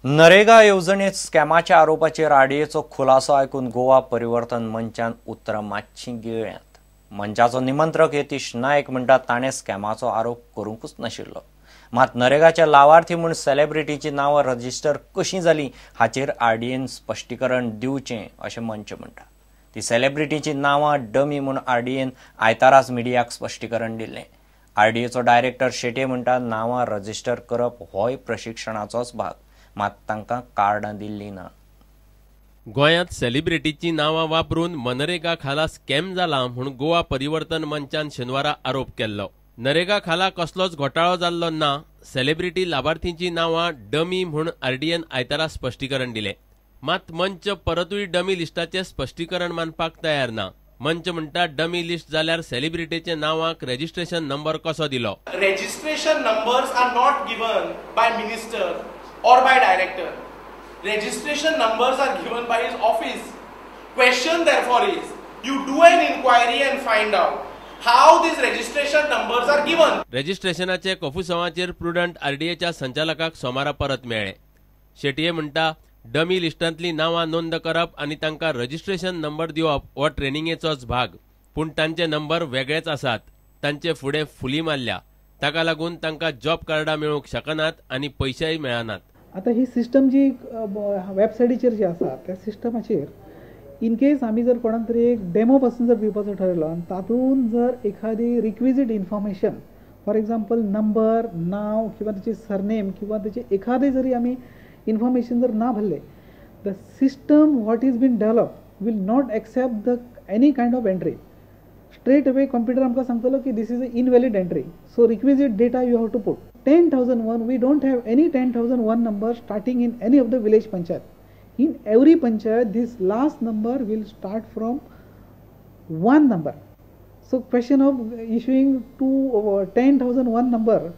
नरेगा येवजणेत स्कॅमाच्या आरोपाचेर आरडीएचो खुलासो आयकून गोवा परिवर्तन मंचान उतरां मातशीं गिळ्यांत. मंचाचो निमंत्रक यतीश नायक म्हणटा ताणें स्कॅमाचो आरोप करूंकच नाशिल्लो. मात नरेगाचे लावार्थी म्हूण सेलेब्रिटीची नांवां रजिस्टर कशीं जालीं हाचेर आरडीएन स्पश्टीकरण दिवचें अशें मंच म्हणटा. ती सेलेब्रिटीची नांवां डमी म्हूण आरडीएन आयताराच मिडियाक स्पश्टीकरण दिल्लें. आरडीएचो डायरेक्टर शेटे म्हणटा नांवां रजिस्टर करप होय प्रशिक्षणाचोच भाग, मात तांकां कार्डां दिल्लीं ना. गोंयांत सेलिब्रिटीची नांवां वापरून मनरेगा खाला स्कॅम जाला म्हूण गोवा परिवर्तन मंचान शेनवारा आरोप केल्लो. नरेगा खाला कसलोच घोटाळो जाल्लो ना, सेलिब्रिटी लाभार्थींची नांवां डमी म्हूण आरडीएन आयतारा स्पश्टीकरण दिलें. मात मंच परतूय डमी लिस्टाचें स्पश्टीकरण मानपाक तयार ना. मंच म्हणटा डमी लिस्ट जाल्यार सेलिब्रिटीच्या नांवाक रजिस्ट्रेशन नंबर कसो दिलो? Registration numbers are not given by minister or by director. Registration numbers are given by his office. Question therefore is, you do an inquiry and find out how these registration numbers are given. रजिस्ट्रेशनाचे कोफुसांवाचेर Prudent आरडीएच्या संचालकाक सोमारा परत मेळ्ळे. शेटये म्हणटा dummy लिस्टांतली नांवां नोंद करप आनी तांकां रजिस्ट्रेशन नंबर दिवप हो ट्रेनिंगेचोच भाग, पूण तांचे नंबर वेगळेच आसात. तांचे फुडें फुली मारल्या, ताका लागून तांकां जॉब कार्डां मेळूंक शकनात आनी पयशेय मेळनात. आतां ही सिस्टम जी वेबसायटीचेर जी आसा त्या सिस्टमाचेर इन केस आमी जर कोणाक तरी एक डेमो पासून जर दिवपाचो ठरयलो आनी तातूंत जर एखादी requisite information, for example number, नांव किंवा ताची सरनेम किंवा ताचे एखादें जरी आमी इन्फॉर्मेशन जर ना भरलें, the system what is been develop will not accept the any kind of entry. Straight away computer आमकां सांगतलो की this is a invalid entry, so requisite data you have to put. 10,001, we don't have any 10,001 number starting in any of the village panchayat. In every panchayat, this last number will start from one number. So question of issuing 10,001 number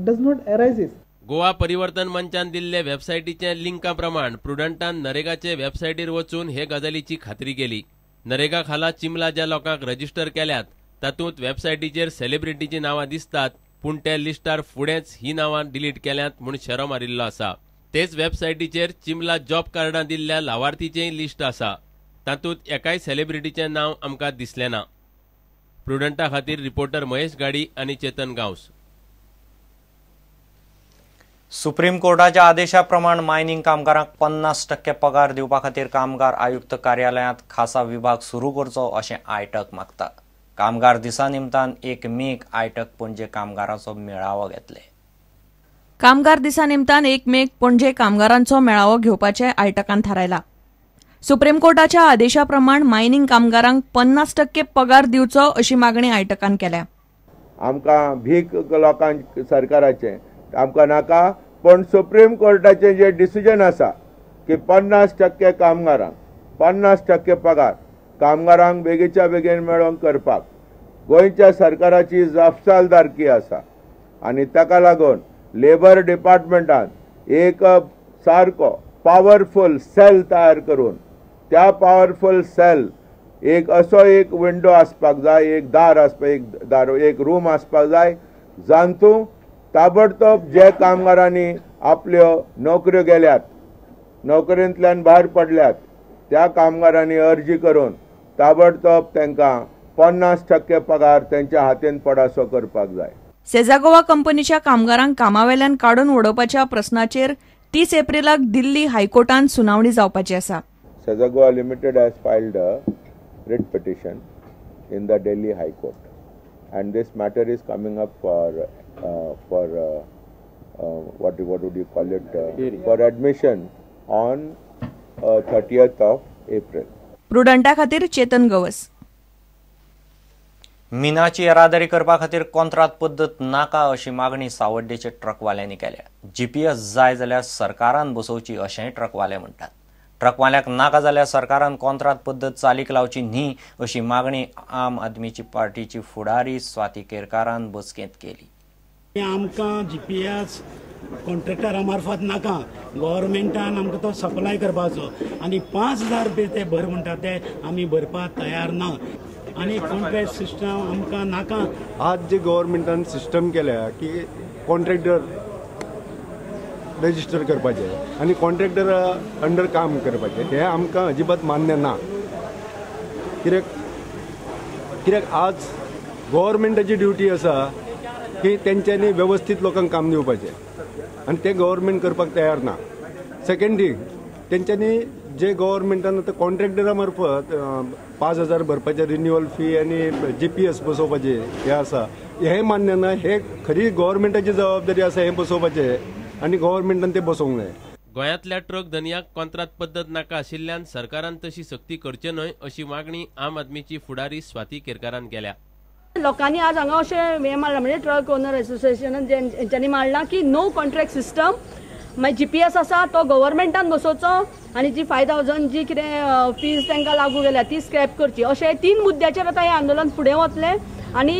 does not arises. Goa परिवर्तन मंचान दिल्ले वेबसायटीचे लिंका प्रमाण प्रुडंटान नरेगाचे वेबसायटीर वचून हे गजालीची खात्री केली. नरेगा खाला चिमला ज्या लोकांक रजिस्टर केल्यात तातूंत वेबसायटीचेर सेलिब्रिटीची नांवां दिसतात, पूण त्या लिस्टार फुडेंच ही नांवां डिलीट केल्यांत म्हूण शेरो मारिल्लो आसा. तेच वेबसायटीचेर चिमला जॉब कार्डां दिल्ल्या लावार्थीचेंय लिस्ट आसा, तातूंत एकाय सेलिब्रिटीचें नांव आमकां दिसलें ना. प्रुडंटा खातीर रिपोर्टर महेश गाडी आनी चेतन गांवस. सुप्रीम कोर्टाच्या आदेशा प्रमाण मायनिंग कामगारांक 50% पगार दिवपा खातीर कामगार आयुक्त कार्यालयांत खासा विभाग सुरू करचो अशें आयटक मागता. कामगार दिसा निमतान 1 मेक आयटक पणजे कामगारांचो मेळावो घेतले. कामगार दिसा निमतान 1 मेक पणजे कामगारांचो मेळावो घेवपाचें आयटकान थारायला. सुप्रीम कोर्टाच्या आदेशा प्रमाण मायनिंग कामगारांक 50% पगार दिवचो अशी मागणी आयटकान केल्या. आमकां भीक लोकांक सरकाराचें आमकां नाका, पण सुप्रीम कोर्टाचें जे डिसिजन आसा की 50% कामगारांक 50% पगार कामगारांक बेगीच्या बेगीन मेळोवंक करपाक गोंयच्या सरकाराची जापसालदारकी आसा आनी ताका लागून लेबर डिपार्टमेंटान एक सारको पावरफूल सेल तयार करून त्या पावरफूल सेल एक असो एक विंडो आसपाक जाय, एक दार आसपाक, एक दार, एक रूम आसपाक जाय जांतूं ताबडतोब जे कामगारांनी आपल्यो नोकऱ्यो गेल्यात, नोकरेंतल्यान भायर पडल्यात त्या कामगारांनी अर्जी करून ताबडतोब तांकां 50% पगार त्यांच्या हातीन पडासो करपाक जाय. सेझा गोवा कंपनीच्या कामगारांक कामावेल्यान काडून उडोवपाच्या प्रस्नाचेर 30 एप्रिलाक दिल्ली हायकोर्टान सुनावणी जावपाची आसा. Sesa Goa limited has filed a writ petition in the Delhi High Court and this matter is coming up for what would you call it, for admission on 30th of April. प्रुडंटा खातीर चेतन गवस. मिनाची येरादारी करपा खातीर कोंत्रात पद्दत नाका अशी मागणी सावड्डेचे ट्रकवाल्यांनी केल्या. GPS जाय जाल्यार सरकारान बसोवची अशेंय ट्रकवाले म्हणटात. ट्रकवाल्यांक नाका जाल्यार सरकारान कोंत्रात पद्दत चालीक लावची न्ही अशी मागणी आम आदमीची पार्टीची फुडारी स्वाती केरकारान बसकेंत केली. आमकां जीपीएस कॉन्ट्रॅक्टरा मार्फत नाका, गव्हर्मेंटान आमकां तो सप्लाय करपाचो आनी 5,000 रुपये ते भर म्हणटा ते आमी भरपाक तयार ना आनी कॉन्ट्रॅक्ट सिस्टम आमकां नाका. आज जे गव्हर्मेंटान सिस्टम केल्या की कॉन्ट्रॅक्टर रजिस्टर करपाचें आनी कॉन्ट्रॅक्टरा अंडर काम करपाचें हें आमकां अजिबात मान्य ना. कित्याक आज गव्हर्मेंटाची ड्युटी आसा की तेंच्यांनी वेवस्थीत लोकांक काम दिवपाचें आनी तें गव्हर्मेंट करपाक तयार ना. सेकंड थींग, तेंच्यांनी जे गव्हर्मेंटान आतां कॉन्ट्रॅक्टरा मार्फत 5,000 भरपाचे रिन्युअल फी आनी GPS बसोवपाचे हें आसा, हें मान्य ना. हे खरी गव्हर्मेंटाची जबाबदारी आसा हें बसोवपाचें आनी गव्हर्मेंटान तें बसोवंक जाय. गोंयांतल्या ट्रक धनयाक कॉन्त्रात पद्दत नाका आशिल्ल्यान सरकारान तशी सक्ती करचे न्हय अशी मागणी आम आदमीची फुडारी स्वाती केरकारान केल्या. लोकांनी आज हांगा अशें हें मारलां, म्हणजे ट्रक ओनर एसोसिएशनान हेंच्यांनी मारलां की नो कॉन्ट्रॅक्ट सिस्टम, मागीर GPS आसा तो गव्हर्मेंटान बसोवचो आनी जी 5,000 जी कितें फीज तांकां लागू केल्या ती स्क्रॅप करची. अशें 3 मुद्द्याचेर आतां हें आंदोलन फुडें वतलें आनी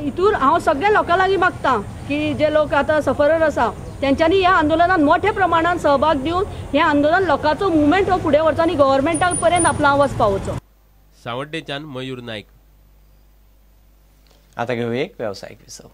हितूर हांव सगळ्या लोकां लागीं मागता की जे लोक आतां सफरर आसा तेंच्यांनी ह्या आंदोलनात मोठ्या प्रमाणान सहभाग दिवन हें आंदोलन लोकांचो मुवमेंट हो फुडें व्हरचो आनी गव्हर्मेंटा पर्यंत आपलो आवाज पावोवचो. सावड्डेच्यान मयूर नायक. आतां घेवया एक वेवसायीक विसव.